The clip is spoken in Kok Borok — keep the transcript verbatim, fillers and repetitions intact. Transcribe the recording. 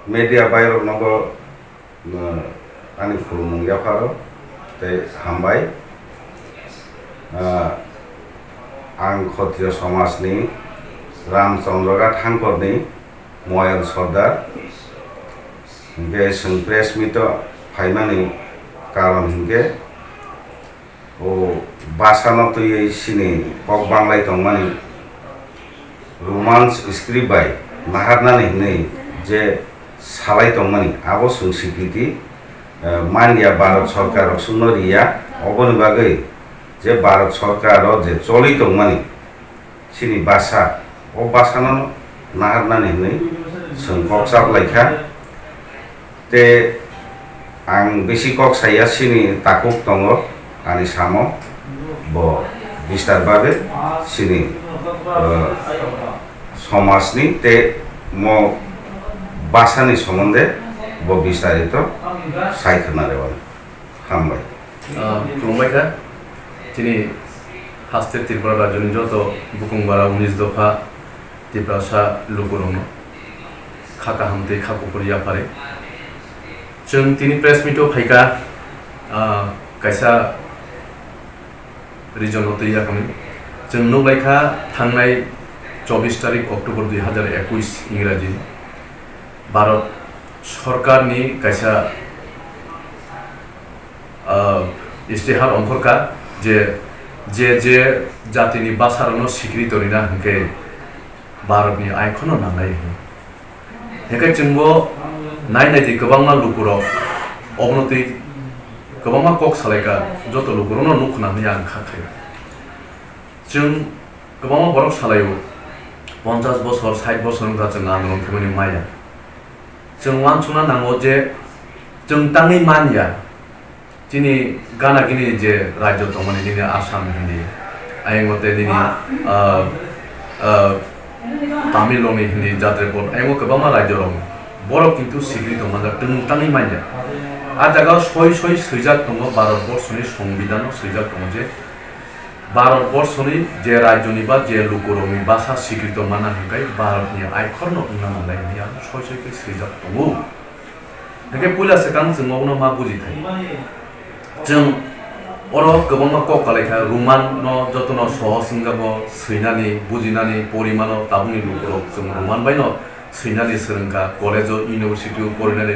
Media bairok nogo, uh, ani khulumung yapharo tei hambai. Uh, ang Khotriya somajni Ramchandra Ghat hangkorni Moyal Sordar. Hinkhe chwng press meet o phaimani karon hinkhe o bwsano twiwi chini kok banglai tongmani Roman script bai naharnani hwnwi je salai tongmani abo chwng sikriti, eh, manya Bharat Sorkar rok chwngno riya, oboni bagwi je Bharat Sorkar o je choli tongmani chini bwsa, o bwsano naharnani hwnwi chwng kok chaplaikha. Tei ang bisi kok saya, chini takhuk tongo, ani samo bo bistar babe chini, eh, somajni tei mo bwsani somonde bo bistarito sai khwna rwmani. Hambai. Ah, khulumbai kha. Chini haste Tripura rajyoni joto bukung bara unis dopha Tiprasa lukurokno kha kaham tei kha kuphur yaphari. Chwng tini press meet o phaikha, ah, kaisa reason no twi yakhwni. Chwng nuklaikha thangnai chobbish tarik October dui hazar ekush Ingraji Bharat Sorkarni kaisa, ah, istihar ongkhorkha je, je, je jatini bwsarokno sikrito rina hwnkhe Bharatni aikhorno nangnai hwnwi. Hinkhe chwngbo nai nai di kwbangma lukurok obono twi kwbangma kok salaikha, joto lukurokno nuk khna hwnwi ang kha khaio. Chwng kwbangma borok salaio, ponchash bosor, sait bosor wngkha chwng andolon khaimani maya. Chwng uansukna nango je chwng tangwi manya, chini gana gini je rajyo tongmani, nini Assam hindi, ayang tei nini, ah, ah, Tamil rokni hindi jat report, ayang kwbangma rajyo rok borok kintu sikri tongmani chwng tangwi manya. A jaga soi soi swijak tongo Bharat Borshoni Songbidhano swijak tongo je Bharat Borshoni je rajyoni ba je lukurokni bwsa sikrito mana hwnkhe Bharatni aikhorno wngna nangnai hwnwi ang soi soi khe swijak tongo. Hwnkhe puila swkang chwng obono ma buji thai. Chwng oro kwbangma kok kalaikha, Roman no jotono sohos wngkha bo swinani, bujinani, porimano tabukni lukurok chwng Roman baino swinani swrwngkha, college o, university o porinani.